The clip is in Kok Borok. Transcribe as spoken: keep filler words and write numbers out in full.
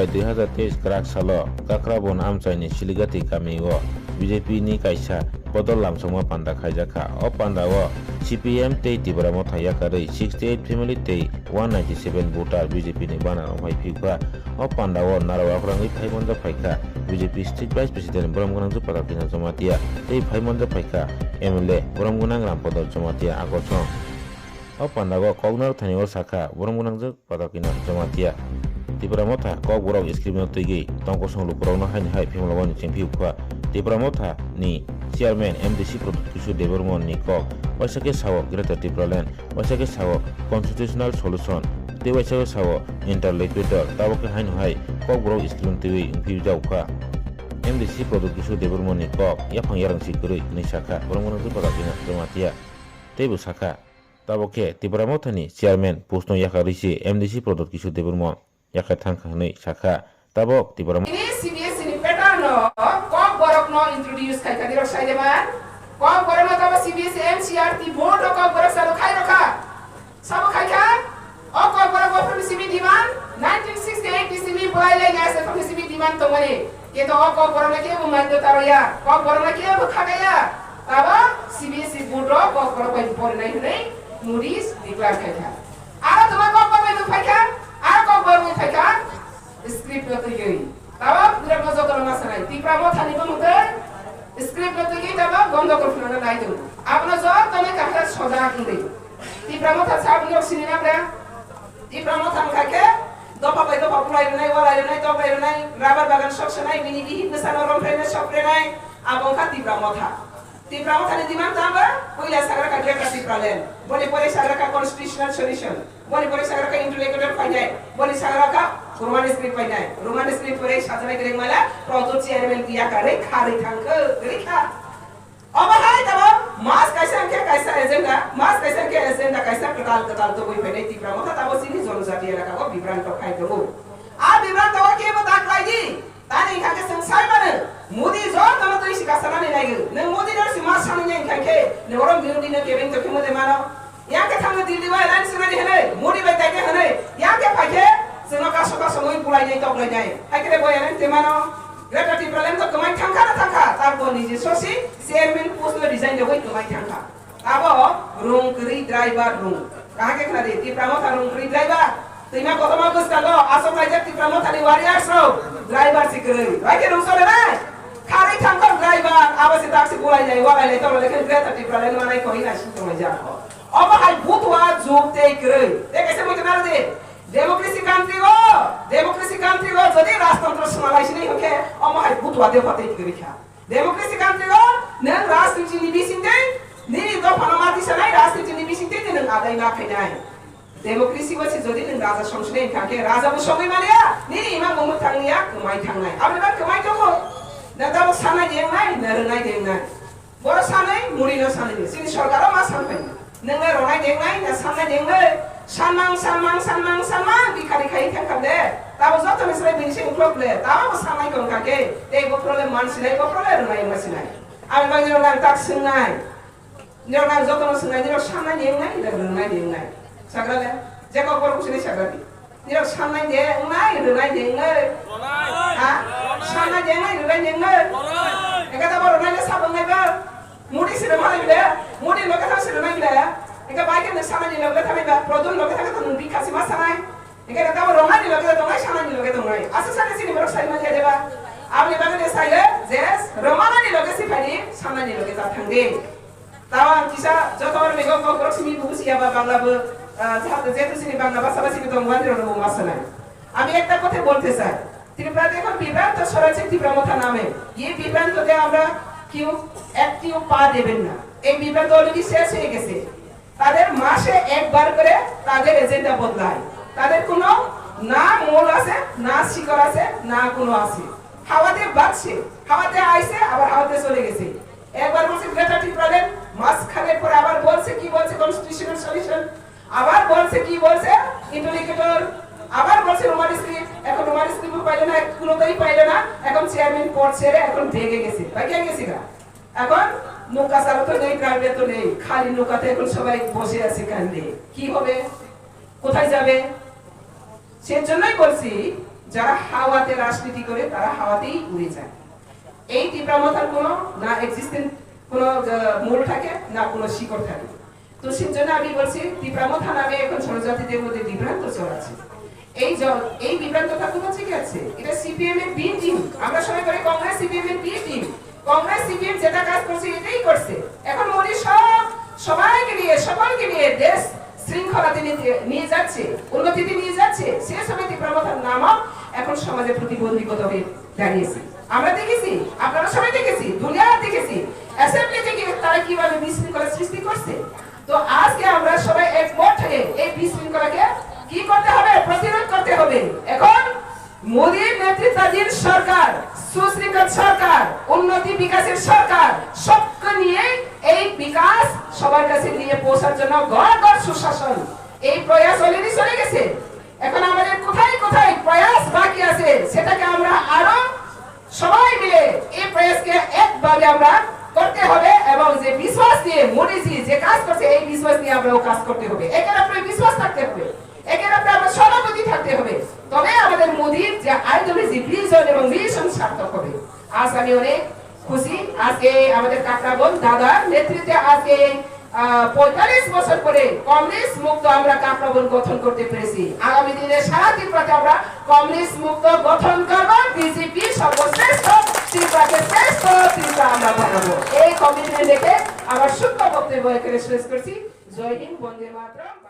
Dui hazar teis kwrak salo Kakrabon amchaini Siligati kamio B J P ni kaisa bodol lamsokma panda khaijakha. O pandao C P M tei Tipra Motha yakarwi sixty eight family tei one ninety seven voter B J P ni banner rok phai phiyokha. O pandao narwk rangwi phaimanjak phaikha B J P State Vice President Borom Gwnangju Patal Kishore Jamatia tei phaimanjak phaikha M L A Borom Gwnang Rampador Jamatia Akosong. O pandao koknarok thani o sakha Borom Gwnangju Patal Kishore Jamatia. Tipra Motha Kokborok script no twigwi tongkosong lukurokno haini hai phimlawani chengphiyokha. Tipra Motha ni Chairman M D C Pradyot Kishore Debbarma ni kok, waisa khe sao Greater Tipraland, waisa khe sao constitutional solution, tei waisa khe sao interlocutor, tabok khe haino hai Kokborok script no twiwi wngphiyokha. M D C Pradyot Kishore Debbarma ni kok yaphang yarang si kwrwi hwnwi sakha, Borom Gwnangju Patal Kishore Jamatia. Teibo sakha, tabok khe Tipra Mothani Chairman post no yakarwi se M D C Pradyot Kishore Debbarma yakhai thangkha hwnwi sakha. Tabok Tipra Mo- Ini C B S E ni pattern no Kokborok no introduce khai kha, dirok sai de man. Kokborok no tamo C B S E N C E R T board no Kokborok salo khai rokha. Sabo khai kha, o Kokborok bo phone simi demand, nineteen sixty-eight ni simi bolai lai nai se phone simi demand tongmani. Kito o Kokborok no kebo mando taro ya, Kokborok no kebo khaga ya. Tabo C B S E board o Kokborok bai borinai hwnwi Modi declare khai kha. Aro tuma Kokborok bai phai kha, aro Kokborok bai phai kha. Script no twiwi. Tabo pura no joto no masanai. Tipra Mothani bo mutwi script no twiwi tabo bondo kor phunana nai tongo. Abono joto no kahra soja wngwi. Tipra Motha sab nok sini na bra. Tipra Motha wngkha khe dopha bai dopha bulai rwnai, walai rwnai, toklai rwnai, rubber bagan sok sanai, bini bihik bwsano romphrenai, sokrenai, abo wngkha Tipra Motha. Tipra Mothani demand tamo, puila sagra kha Greater Tipraland. Boni pore sagra kha constitutional solution. Boni pore sagra kha interlocutor painai. Boni sagra kha Roman script painai. Roman script pore sajana gerek mala, Pradyot chairman kiya karwi kharwi thangkhe, gri kha. Obo hai tamo mas kaisa hwnkhe kaisa agenda, mas kaisa hwnkhe agenda kaisa kwtal kwtal tubui phainai Tipra Motha tamo chini jonojati elaka o bibranto khai tongo. A bibranto o kebo dak lai di. Tani hingkha khe chwng sai mano, Modi jotono twi si kasanani naigo. Nwng Modi no si ma sanwi nai hingkha khe, nwng oro Modi no kebeng tokhe mode mano. Yang khe thangno Delhi bai alliance rwnani hwnwi, Modi bai daide hwnwi, yang khe phai khe chwngno kaso kaso mui bulainai toklainai. Hai khe bo alliance te mano. Greater Tipraland to kwmai thangkha na thangkha, tabukbo niji sosi chairman post no resign rwui kwmai thangkha. Abo rung kwrwi driver rung. Kaham khe khna di, Tipra Motha rung kwrwi driver. Twima kotorma bwskango aswk laijak Tipra Mothani warriors rok driver si kwrwi. Bai khe rung sole nai. Kharwi thangkha driver, abo si tak si bulai lai, walai lai, tolo lekhe Greater Tipraland manai koi na si tonglaijak. Obo hai butua juk tei kwrwi. Tei kaisa mui khna di. Democracy country o, democracy country o jodi rajtantro swnalai sinai hwnkhe, omo hai butua de phatwi kwrwi kha. Democracy country o nwng rajniti ni bisingtwi nini dophano ma tisanai, rajniti ni bisingtwi nwng adai ma khainai. Democracy o se jodi nwng raja songsinai hwnkha khe raja bo songwi maliya, nini imang bo mwthang liya, kwmai thangnai. Aboni bagwi kwmai tongo. Na tabuk sanai de wngnai, na rwnai de wngnai. Boro sanai, Modi no sanai de. Chini sorkar o ma sanphai. Nwng le rwnai de wngnai, na sannai de wngnai. Sanmang, sanmang, sanmang, sanmang, bikhari khai thangkha de. Tabuk joto ni srai bini se uklok le. Tabuk bo sannai tongkha khe. Tei bophro le man sinai, bophro le rwnai wngma sinai. Aboni bagwi no nang tak swngnai. Nirok nang jotono swngnai, nirok sannai ni wngnai, nirok rwngnai ni wngnai. Sagra le, je kok borok sini sagra di. Nirok sannai de wngnai, rwnai de wngnai. Ha? Sannai de wngnai, rwnai de wngnai. Eka ta borok nai le sabang nai ba. Mudi sini ma nai le, mudi loge thang sini nai le. Eka bai ke sannai ni loge thang ba, produn loge thang ta nung bikha si ma sanai. Eka ta borok nai ni loge tongnai, sannai ni loge tongnai. Asa sani sini borok sai ma de ba. Aboni bagwi de sai le, je rwmani loge si phai di, sannai ni loge ta thang di. Tao ang kisa joto hor mego kok borok simi bubu siya ba Bangla bo, ah, jahate jehetu sini Bangla bhasha bhasi bo tongo, ani rok bo ma sanai. আমি একটা কথা বলতে চাই, ত্রিপুরাতে এখন বিভ্রান্ত ছড়াচ্ছে ত্রিপুরা মথা নামে। এই বিভ্রান্তিতে আমরা কেউ, একটিও পা দেবেন না। এই বিভ্রান্ত already শেষ হয়ে গেছে। তাদের মাসে একবার করে তাদের এজেন্ডা বদলায়। তাদের কোনো না মূল আছে, না শিকড় আছে, না কোনো আছে। হাওয়াতে বাজছে, হাওয়াতে আইছে, আবার হাওয়াতে চলে গেছে। একবার বলছে গ্রেটার টিপ্রাল্যান্ড, মাঝখানে পরে আবার বলছে, কি বলছে, কনস্টিটিউশনাল সলিউশন, আবার বলছে, কি বলছে, ইন্টারলোকিউটর, আবার বলছে রোমান স্ক্রিপ্ট। এখন রোমান স্ক্রিপ্ট পাইলে না, কোনোটাই পাইলে না। এখন চেয়ারম্যান পদ ছেড়ে এখন ভেগে গেছে। ভাগিয়া গেছে গা। এখন নৌকা চালক তো নেই, ড্রাইভার তো নেই, খালি নৌকাতে এখন সবাই বসে আছে কান্দে। কি হবে? কোথায় যাবে? সেজন্যই বলছি, যারা হাওয়াতে রাজনীতি করে, তারা হাওয়াতেই উড়ে যায়। এই তিপ্রা মথার কোনো না এক্সিস্টেন্স, কোনো আহ, মূল থাকে না কোনো শিকড় থাকে। তো সেই জন্য আমি বলছি, তিপ্রা মথা নামে এখন জনজাতিদের মধ্যে বিভ্রান্ত চলছে। এই জ- এই বিভ্রান্তটা কোথা থেকে আছে? এটা সিপিএম এর বি টিম। আমরা সবাই বলি কংগ্রেস সিপিএম এর বি টিম। কংগ্রেস সিপিএম যেটা কাজ করছে, এটাই করছে। এখন মোদী সব সবাইকে নিয়ে, সকলকে নিয়ে দেশ শৃঙ্খলাতে নিতে- নিয়ে যাচ্ছে, উন্নতিতে নিয়ে যাচ্ছে। সে সময় তিপ্রা মথার নামও এখন সমাজে প্রতিবন্ধকতা হয়ে দাঁড়িয়েছে। আমরা দেখেছি, আপনারা সবাই দেখেছি, দুনিয়া দেখেছি, অ্যাসেম্বলি থেকে তারা কিভাবে বিশৃঙ্খলা সৃষ্টি করছে। তো আজকে আমরা সবাই একমত হয়ে এই বিশৃঙ্খলাকে কি করতে হবে? প্রতিরোধ করতে হবে। এখন মোদীর নেতৃত্বাধীন সরকার, সুশৃঙ্খল সরকার, উন্নতি বিকাশের সরকার, সবকে নিয়ে এই বিকাশ সবার কাছে নিয়ে পৌঁছার জন্য ঘর ঘর সুশাসন, এই প্রয়াস অলরেডি চলে গেছে। এখন আমাদের কোথায় কোথায় প্রয়াস বাকি আছে, সেটাকে আমরা আরো সবাই মিলে এই প্রয়াসকে একভাবে আমরা করতে হবে এবং যে বিশ্বাস নিয়ে মোদিজি যে কাজ করছে, এই বিশ্বাস নিয়ে আমরাও কাজ করতে হবে। একের উপরে বিশ্বাস থাকতে হবে, একের উপরে আমরা সহানুভূতি থাকতে হবে। তবে আমাদের মোদির যে আইডিওলজি, ভিশন এবং মিশন সার্থক হবে। আজ আমি অনেক খুশি, আজকে আমাদের কাকরাবন দাদার নেতৃত্বে আজকে আহ, পঁয়তাল্লিশ বছর পরে কমিউনিস্ট মুক্ত আমরা কাকরাবন গঠন করতে পেরেছি। আগামী দিনে সারা ত্রিপুরাতে আমরা কমিউনিস্ট মুক্ত গঠন করব। বিজেপি সর্বশ্রেষ্ঠ, ত্রিপুরাকে শ্রেষ্ঠ ত্রিপুরা আমরা বানাবো। এই কমিটমেন্ট রেখে আমার সূক্ষ্ম বক্তব্য এখানে শেষ করছি। জয় হিন্দ, বন্দে মাতরম।